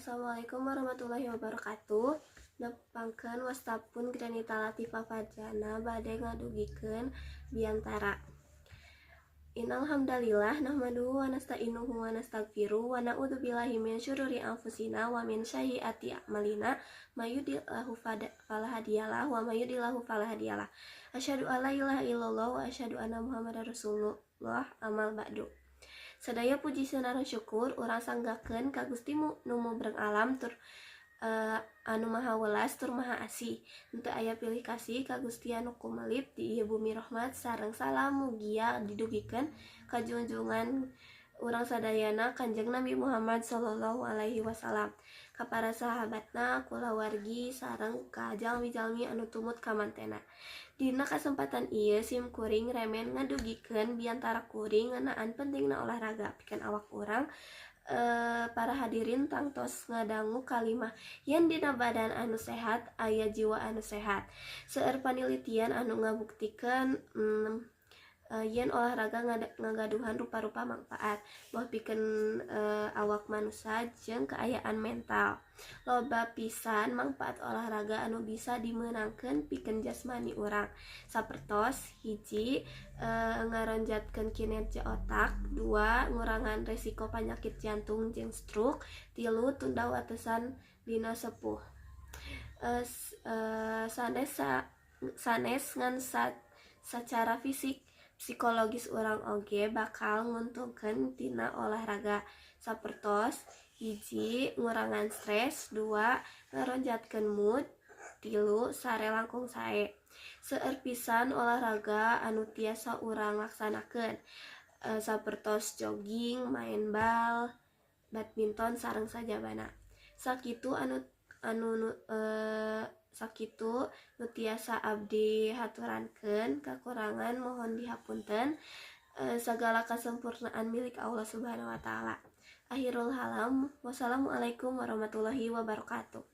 Assalamualaikum warahmatullahi wabarakatuh. Nepangkeun, wasta pun Granita Latifah Farjana bade ngadugikeun biantara. Innal hamdalillah nahmaduhu wa nasta'inuhu wa nastaghfiruh wa na'udzubillahi min syururi anfusina wa min sayyiati a'malina, may yahdihillahu fala hadiyalah wa may yudlilhu fala hadiyalah. Asyhadu an la ilaha illallah wa asyhadu anna Muhammadar Rasulullah, amma ba'du. Sadaya puji sareng syukur urang sanggakeun ka Gusti nu mubreng alam tur anu maha welas tur maha asih. Henteu aya pilih kasih ka Gusti anu kumelip di ieu bumi. Rahmat sareng salam mugia didugikeun ka junjungan urang sadayana, Kanjeng Nabi Muhammad sallallahu alaihi wasallam, ka para sahabatna, kulawargi, sareng ka jalmi-jalmi anu tumut ka mantena. Dina kasempatan ieu sim kuring remen ngadugikeun biantara kuring ngeunaan pentingna olahraga pikeun awak urang. Para hadirin tangtos ngadangu kalimah yen dina badan anu sehat aya jiwa anu sehat. Seueur panelitian anu ngabuktikeun yen olahraga ngagaduhan rupa-rupa mangfaat boh pikeun awak manusia jeung kaayaan mental. Loba pisan mangfaat olahraga anu bisa dimeunangkeun pikeun jasmani urang, sapertos 1, ngaronjatkeun kinerja otak, 2, ngurangan resiko panyakit jantung jeung stroke, 3, tunda watesan dina sepuh. Sanes ngan sacara fisik, psikologis urang oge bakal nguntungkeun tina olahraga, sapertos 1, ngurangan stres, 2, ngaronjatkeun mood, 3, sare langkung sae. Seueur pisan olahraga anu tiasa urang laksanakeun, sapertos jogging, main bal, badminton, sareng sajabana. Sakitu nu tiasa abdi haturankeun, kakurangan mohon dihapunten. Sagala kasempurnaan milik Allah Subhanahu wa Ta'ala. Akhirul kalam, wassalamualaikum warahmatullahi wabarakatuh.